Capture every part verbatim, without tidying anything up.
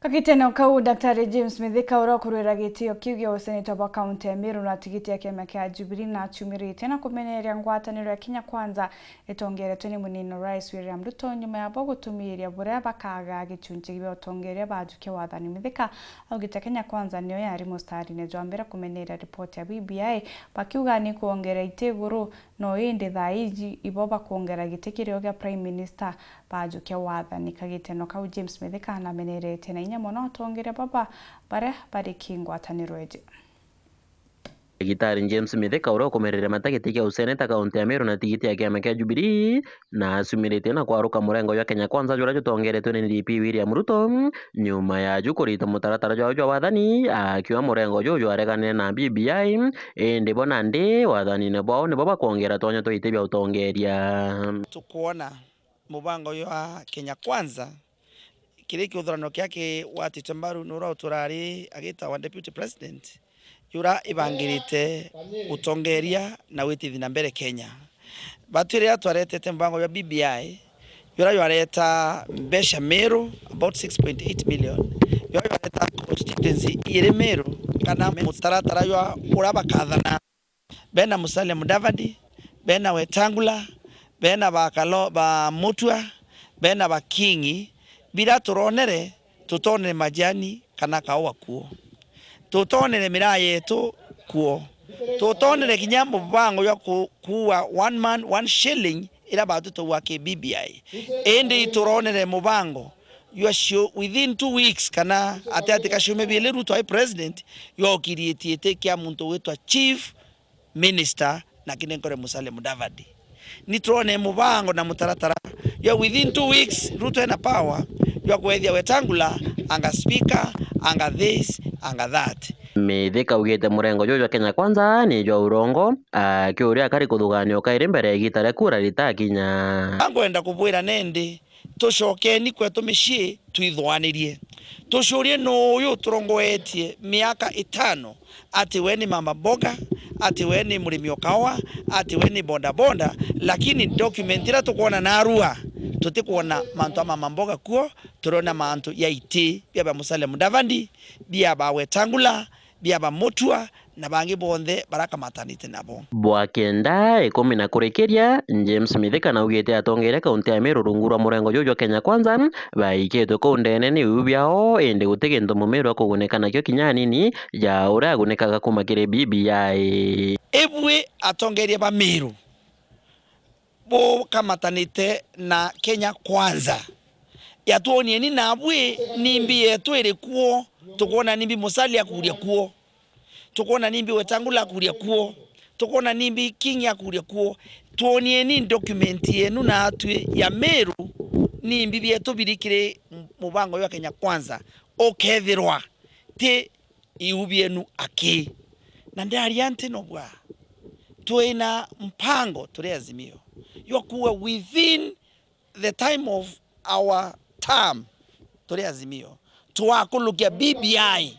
Kagitene kau, Daktari James Mithika, uria ukurwira gitio kiu gia useneta bwa kaunti ya Meru na tigiti ya kiama kia Jubilee, na achumirite na kumeneria ngwataniro ya Kenya Kwanza itongeretwe ni munini Rais William Ruto, nyuma ya bo gutumiiria buria bakaga gichunchi gia utongeria bajukia wathani. Mithika augite Kenya Kwanza niyo yari mustarine jwa mbere kumeneria ripoti ya B B I, bakiuga ni kuongera iti iguru. No indi thaa iji ibo bakwongera giti kirio gia Prime Minister bajukia wathani. Kagiteno kau, James Mithika anamenerete na inya mono atongeria baba baria bari ki ngwataniro iji. Ndagitari James Mithika, uria ukumereria mata giti kia useneta kaunti ya Meru na tigiti ya kiama kia Jubilee, na acumirite na kwaruka murengo jwa Kenya Kwanza juria jutongeretwe ni D P William Ruto, nyuma ya ju kurita mutaratara jwao jwa wathani, akiuga murengo juju jwareganire na B B I, indi bo nandi wathanine bwao nibo bakwongera twanya twa iti bia utongeria. Tukwona mubango jwa Kenya Kwanza, kiri kiuthurano kia ki watitwe mbaru nuria uturari agitawa deputy president, jura ibangirite utongeria na witithi na mbere Kenya. Batu riria twaretete mubango jwa B B I, jura jwareta mbeca Meru, about six point eight million, jura jwareta constituency iri Meru, kana mutaratara jwa uria bakathana. Bena Musalia Mudavadi, bena Wetangula, bena ba Kalo-, ba Mutua, bena ba Kingi, bira turonere, tutonere majani kana kaua kuo. Tutonere miraa yetu kuo. Tutonere kinya mubango jwa ku-, kuua one man, one shilling ira batu twaua ki B B I. Indi ituronere mubango jwa cio within two weeks kana ati ati ka ciumia biili Ruto ai president, jwa ukiritie iti kia muntu witwa chief minister na kinenkore Musalia Mudavadi. Ni turone mubango na mutaratara jwa within two weeks Ruto ena power jwa kwethia Wetangula anga speaker, anga this, anga that. Mithika augite murengo juju jwa Kenya Kwanza ni jwa urongo, akiuria akari kuthugania ukairi mbere ya igita ria kura ritakinya. Angwenda kubwira nendi, tucokeni kwetu micii twithwanirie. Tucurie nuu uyu uturongoetie miaka itano, ati we ni mama mboga, ati we ni murimi o kaua, ati we ni bodaboda, lakini document iria tukwona narua, tutikwona mantu a mama mboga kuo, turiona mantu ya iti bia ba Musalia Mudavadi, bia ba Wetangula, bia ba Mutua, na bangi bonthe barakamatanite nabo. Bwa kenda, ikumi na kurikiria, James Mithika naugite atongeria kaunti ya Meru rungu rwa murengo juju jwa Kenya Kwanza baikitwe kuu ndene ni iu biao, indi guti gintu mumiru akugunika nakio kinya anini ja uria agunikaga kuma kiri B B I. Ibui atongeria ba Meru bukamatanite na Kenya Kwanza, yatwonieni nabui nimbi yetu iri kuo, tukwona nimbi Musalia akuria kuo. Tukwona nimbi Wetangula akuria kuo. Tukwona nimbi Kingi akuria kuo. Twonieni document yenu natwi ya Meru, nimbi bietu biri kiri mubango jwa Kenya Kwanza. Ukethirwa ti iu bienu aki. Na ndaria nti no bwa. Twina mpango turi Azimio jwa kuuga within the time of our term, turi Azimio, twakulukia B B I,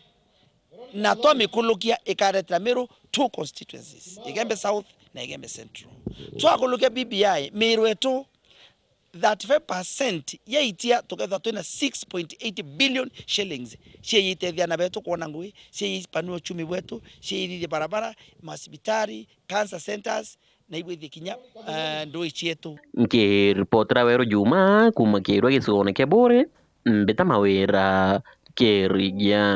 na twamikulukia ikaretera Meru two constituencies, Igembe South na Igembe Central. Twakulukia B B I, Meru etu thirty-five percent ya itia tukethwa twina six point eight billion shillings, cieyitethia na betu kwona ngui, cieyipanua uchumi bwetu, cieyithithia barabara, masibitari, cancer centers, na ibwithie kinya, eh, ndui cietu. Nkiripotera Weru Juma kuma Kirwa gicigoone kia Buuri, Mbita Mawira, Kirigia.